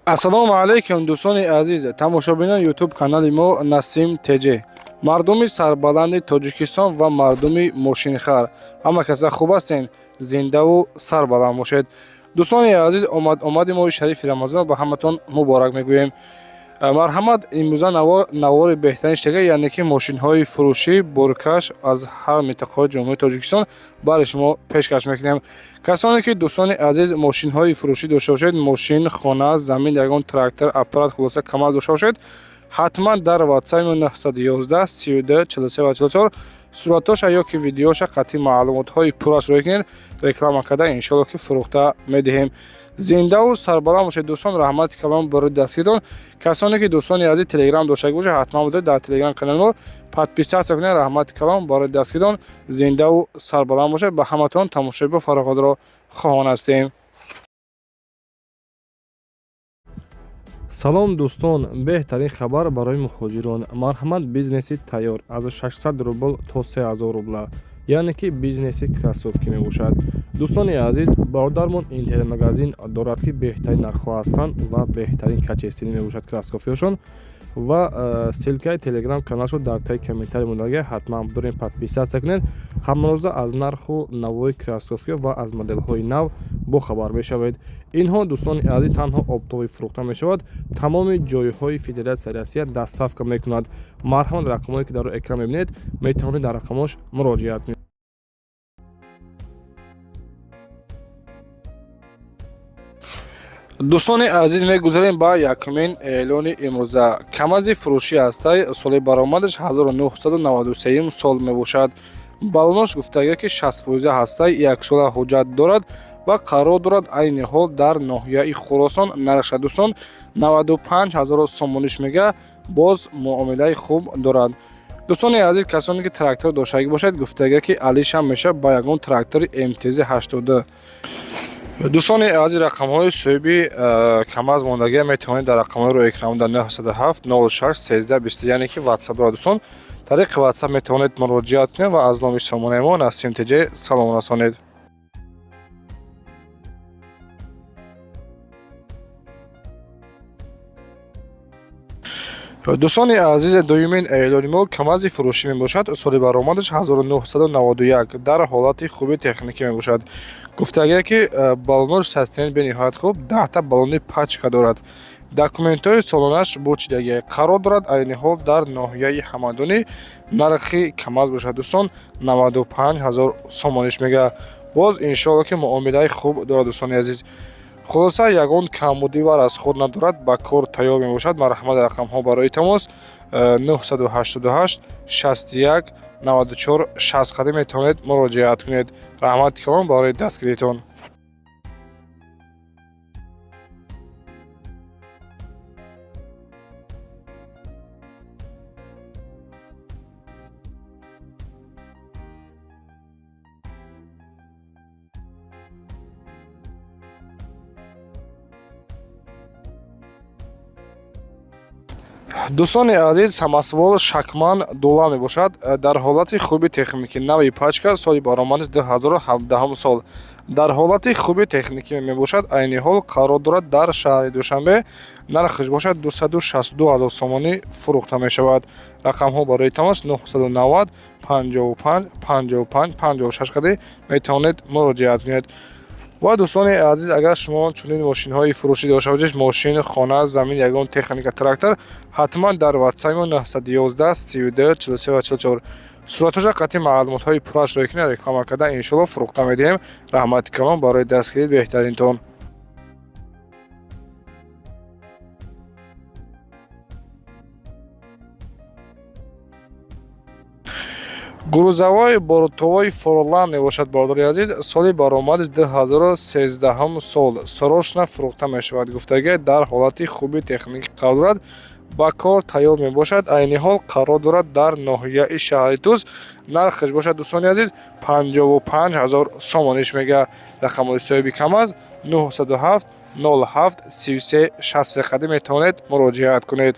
Ассалому алайкум, дӯстони азиз, тамошобинони ютуб канали мо Насим ТЖ, мардуми сарбаланди Тоҷикистон ва мардуми мошинхар, ҳама каса хуб ҳастен, зиндаву сарбаланд бошед. Дӯстони азиз, омад омади моҳи шарифи Рамазон ба ҳаматон муборак мегӯем. Марҳамат, имрӯза навори беҳтарин штага, яъне ки мошинҳои фурӯшӣ боркаш аз ҳар минтақаҳои Ҷумҳурии Тоҷикистон барои шумо пешкаш мекунем. Касоне ки, дӯстони азиз, мошинҳои фурӯшӣ дошта бошед, мошин, хона, замин, ягон трактор, аппарат, хулоса, КамАЗ дошта бошед, ҳатман дар ватсапи 911 32 43 44 суратоша ё ки видеоша қатъи маълумотҳои пурраш рӯй кунед, реклама карда, иншоалло ки фурӯхта медиҳем. Зиндаву сарбаланд бошед, дӯстон. Раҳмати калом барои дастгиритон. Касоне ки, дӯстони азиз, телеграм доштагӣ бошед, ҳатман будед дар телеграм канали мо подписаться кунед. Раҳмати калом барои дастгиритон. Зиндаву сарбаланд бошед. Ба ҳаматон тамошои бо фароғатро хоҳон ҳастем. Салом, дӯстон. Беҳтарин хабар барои муҳоҷирон. Марҳамат, бизнеси тайёр аз 600 рубл то 3000 рубла, яъне ки бизнеси кроссовки мебошад. Дӯстони азиз, бародармон интернет-магазин дорад, ки беҳтарин нархҳо ҳастанд ва беҳтарин качественный мебошад кроссовкиҳошон. Ва ссылкаи телеграм каналшо дар таи комментарий мондага, ҳатман бидорем, подписаться кунед. Ҳамарӯза аз нарху навои кроссовкиҳо ва аз моделҳои нав бохабар мешавед. Инҳо, дӯстони азиз, танҳо оптовый фурӯхта мешавад, тамоми ҷойҳои Федератсияи Россия доставка мекунад. Марҳамат, рақамҳое ки дар экран мебинед, метавонед дар рақамҳош муроҷиат кунед. Дӯстони азиз, мегузарем ба якумин эълони имрӯза. КамАЗи фурӯшӣ ҳастай, соли баромадаш 1993 сол мебошад. Баллонош гуфтага, ки 60 фоиза ҳастай, яксола ҳуҷҷат дорад ва қарор дорад айни ҳол дар ноҳияи Хуросон. Нархша, дӯстон, 95 ҳазор сомониш мега, боз муомилаи хуб дорад. Дӯстони азиз, касоне ки трактор доштагӣ бошад, гуфтага, ки алишам мешавад ба ягон трактори МТЗ 82. Дӯстони азиз, рақамҳои соҳиби КамАЗ мондагия метавонед дар рақамҳои рӯи экран дар 907 06 13 20, яъне ки ватсап дорад, дӯстон, тариқи ватсап метавонед муроҷиат кунед ва аз номи сомонаи мо Насим ТЖ салом расонед. Дӯстони азиз, дуюмин эълони мо КамАЗи фурӯшӣ мебошад. Соли баромадаш 1991, дар ҳолати хуби техникӣ мебошад. Гуфтагие, ки баллонош состояние бениҳоят хуб, 10-та баллони пачка дорад, документҳои солонаш бучидагӣ. Қарор дорад айни ҳол дар ноҳияи Ҳамадонӣ. Нархи КамАЗ бошад, дӯстон, 95 ҳазор сомониш мега, боз иншоалло ки муомилаи хуб дорад. Дӯстони азиз, хулоса, ягон камбудӣ ва расход надорад, ба кор тайёр мебошад. Марҳамат, рақамҳо барои тамос 988 61 94 60 қадим метавонед муроҷиат кунед. Раҳмати калон барои дастгиритон. Дӯстони азиз, самосвал Шакман дула мебошад, дар ҳолати хуби техникӣ, нави пачка, соли баромадаш 2017 сол, дар ҳолати хуби техникӣ мебошад. Айни ҳол қарор дорад дар шаҳри Душанбе. Нархаш бошад 262 ҳазор сомонӣ фурӯхта мешавад. Рақамҳо барои тамос 990 55 55 56 қади метавонед муроҷиат кунед. Ва, дӯстони азиз, агар шумо чунин мошинҳои фурӯшӣ дошта бошед, мошин, хона, замин, ягон техника, трактор, ҳатман дар ватсапи мо 911 32 43 44 суратҳоша қатъи маълумотҳои пурраш рӯй кунед, реклама карда, иншоалло фурӯхта медиҳем. Раҳмати калон барои дастгирии беҳтаринтон. Грузовой бортовой Форланд мебошад, бародари азиз, соли баромадаш 2013 сол, срочно фурӯхта мешавад. Гуфтагӣ, дар ҳолати хуби техникӣ қарор дорад, ба кор тайёр мебошад. Айни ҳол қарор дорад дар ноҳияи шаҳри Тӯс. Нархаш бошад, дӯстони азиз, 55 ҳазор сомониш мега. Рақамҳои соҳиби КамАЗ 907 07 33 63 қадим метавонед муроҷиат кунед.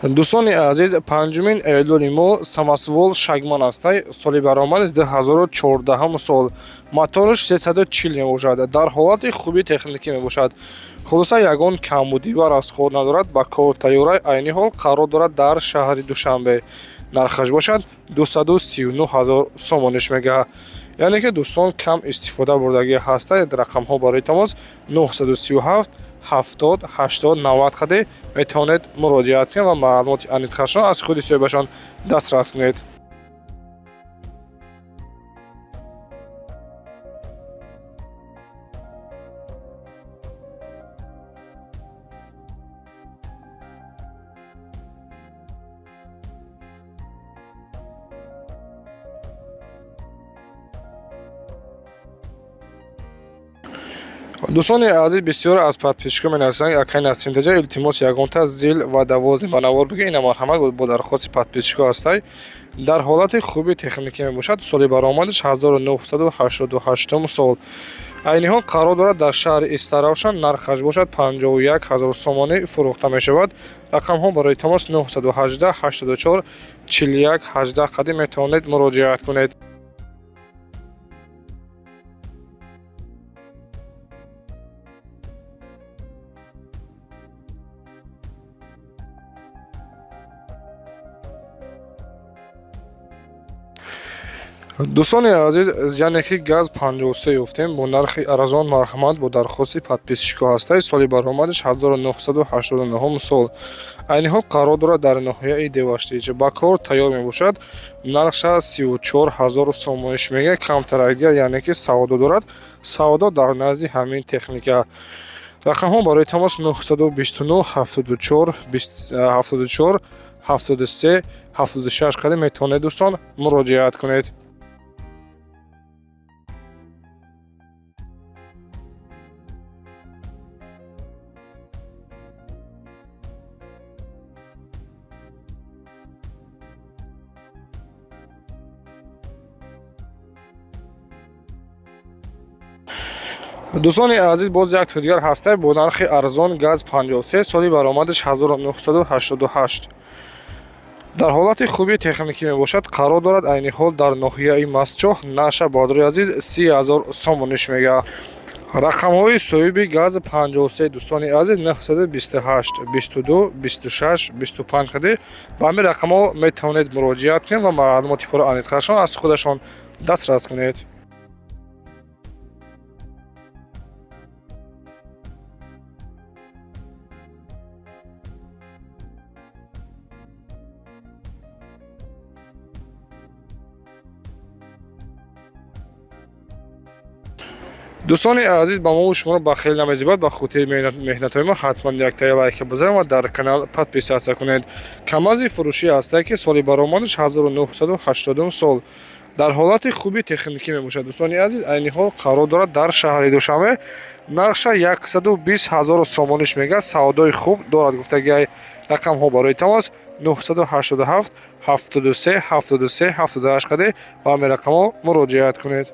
Дӯстони азиз, панҷумин эълони мо самосвол Шагман ҳастай. Соли баромадаш 2014 сол, мотораш 340 мебошад, дар ҳолати хуби техникӣ мебошад. Хулоса, ягон камбудӣ ва расход надорад, ба кор тайёра. Айни ҳол қарор дорад дар шаҳри Душанбе. Нархаш бошад 239 ҳазор сомониш мегаҳад, яъне ки, дӯстон, кам истифода бурдагӣ ҳастад. Рақамҳо барои тамос 937 70 80 90 қаде метавонед муроҷиат кунед ва маълумоти аниқтаршон аз худи соҳибашон дастрас кунед. Дӯстони азиз, бисёр аз подписчикҳо менависанд: «Акай Насим Таҷа, илтимос, ягонта ЗИЛ водовозный ба навор бигир». Ина, марҳамат, бо дархости подписчикҳо ҳастай. Дар ҳолати хуби техникӣ мебошад. Соли баромадаш 1988 сол, айни ҳол қарор дорад дар шаҳри Истаравшан. Нархаш бошад 51 ҳазор сомонӣ фурӯхта мешавад. Рақамҳо барои тамос 918 84 41 18 қадим метавонед муроҷиат кунед. Дӯстони азиз, яъне ки ГАЗ 53 ёфтем бо нархи арзон. Марҳамат, бо дархости подписчикҳо ҳастай. Соли баромадаш 1989 сол, айни ҳол қарор дорад дар ноҳияи Деваштич, ба кор тайёр мебошад. Нархша 34 ҳазор сомониш мега, камтарагия, яъне ки савдо дорад, савдо дар назди ҳамин техника. Рақамҳо барои тамос 929 74 74 73 76 қадим метавонед, дӯстон, муроҷиат кунед. Дӯстони азиз, боз як то дигар ҳастай бо нархи арзон. ГАЗ 53, соли баромадаш 1988, дар ҳолати хуби техникӣ мебошад. Қарор дорад айни ҳол дар ноҳияи Мастчоҳ. Наша, бародари азиз, 30 ҳазор сомониш мега. Рақамҳои соҳиби ГАЗ 53, дӯстони азиз, 928 22 26 25 қади ба ҳамин рақамҳо метавонед муроҷиат кунед ва маълумоти пурра аниқтаршон аз худашон дастрас кунед. Дӯстони азиз, ба мо шуморо ба хеле намезибад. Ба хотири меҳнатҳои мо ҳатман яктаи лайка бизанед ва дар канал подписаться кунед. Камази фурӯшӣ ҳастае, ки соли баромадаш 1980 сол, дар ҳолати хуби техникӣ мебошад. Дӯстони азиз, айни ҳол қарор дорад дар шаҳри Душанбе. Нархша 120 ҳазору сомониш мега, савдои хуб дорад гуфтагиай. Рақамҳо барои тамос 987 73 73 78 қаде ба ҳамин рақамҳо муроҷиат кунед.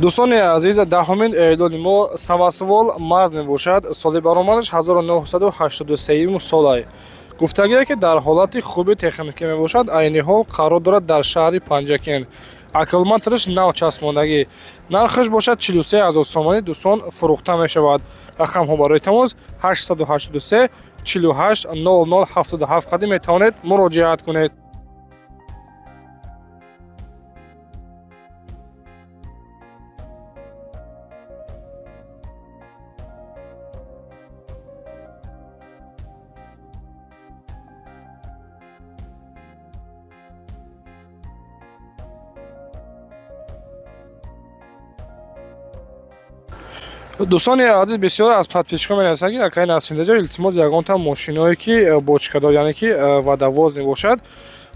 Дӯстони азиз, даҳумин эълони мо самосвол МАЗ мебошад. Соли баромадаш 1983 солай. Гуфтагие, ки дар ҳолати хуби техникӣ мебошад. Айни ҳол қарор дорад дар шаҳри Панҷакент. Аккумулятораш нав часпондагӣ. Нархаш бошад 43 ҳазор сомонӣ, дӯстон, фурӯхта мешавад. Рақамҳо барои тамос 883 48 00 77 қадим метавонед муроҷиат кунед. Дӯстони азиз, бисёр аз подписчикҳо менависанд, ки акай Насимдаҷо, илтимос, ягонта мошиное, ки бочкадор, яъне ки водовоз мебошад,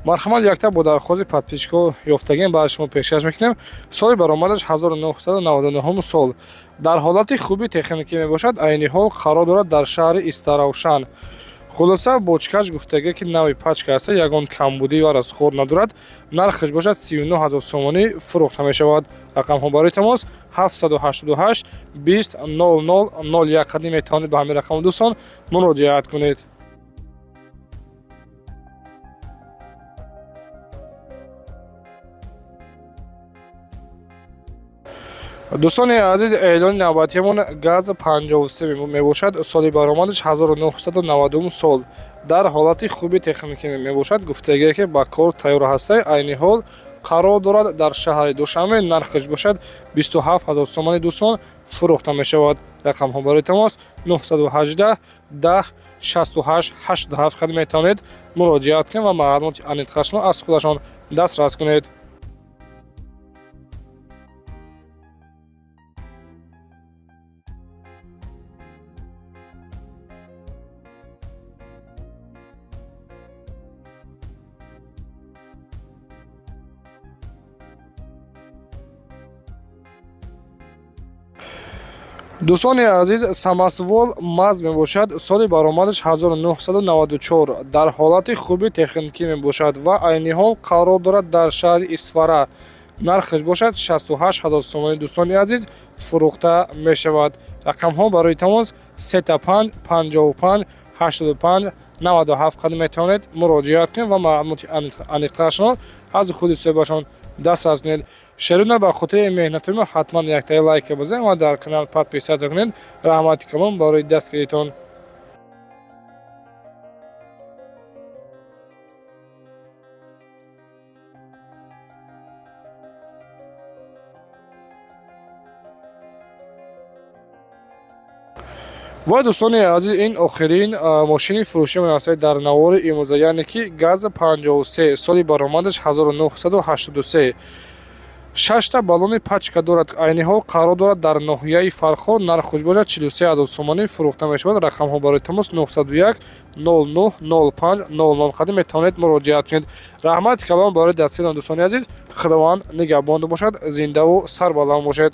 Марҳамат, якта бо дархости подписчикҳо ёфтагем, барои шумо пешкаш мекунем. Соли баромадаш 1999 сол, дар ҳолати хуби техникӣ мебошад. Айни ҳол қарор дорад дар шаҳри Истаравшан. Хулоса, бочкаш гуфтага, ки нави пачка аста, ягон камбудӣ ва расход надорад. Нархаш бошад 39 ҳазор сомонӣ фурӯхта мешавад. Рақамҳо барои тамос 788 20 00 01. Қадим метавонед ба ҳамин рақам, дӯстон, муроҷиат кунед. Дӯстони азиз, эълони навбатиамон ГАЗ 53 мебошад. Соли баромадаш 1990 сол, дар ҳолати хуби техникӣ мебошад. Гуфтагие, ки ба кор тайёр ҳастай. Айни ҳол қарор дорад дар шаҳри Душанбе. Нархаш бошад 27 ҳазор сомони, дӯстон, фурӯхта мешавад. Рақамҳо барои тамос 918 10 68 87. Қадим метавонед муроҷиат кунед ва маълумоти аниқтарашро аз худашон дастрас кунед. Дӯстони азиз, самосвал МАЗ мебошад. Соли баромадаш 1994, дар ҳолати хуби техникӣ мебошад ва айни ҳол қарор дорад дар шаҳри Исфара. Нархаш бошад 68 ҳазор сомонӣ, дӯстони азиз, фурӯхта мешавад. Рақамҳо барои тамос 35 55 85 97. Қадим метавонед муроҷиат кунед ва маълумоти аниқтарашро аз худи соҳибашон дастрас кунед. Шерона, ба хотири меҳнатои мо ҳатман яктаи лайка бизанед ва дар канал подписаться кунед. Раҳмати калон барои дастгиритон. Ва, дӯстони азиз, ин охирин мошини фурӯшӣ менасад дар навори имрӯза, яъне ки ГАЗ 53, соли баромадаш 1983, шашта баллони пачка дорад. Айни ҳол қарор дорад дар ноҳияи Фархор. Нархаш бошад 43 ҳазор сомонӣ фурӯхта мешавад. Рақамҳо барои тамос 901 09 05 00. Қадим метавонед муроҷиат кунед. Раҳмати калон барои дастгиритон, дӯстони азиз. Худованд нигаҳбон бошад, зиндаву сарбаланд бошед.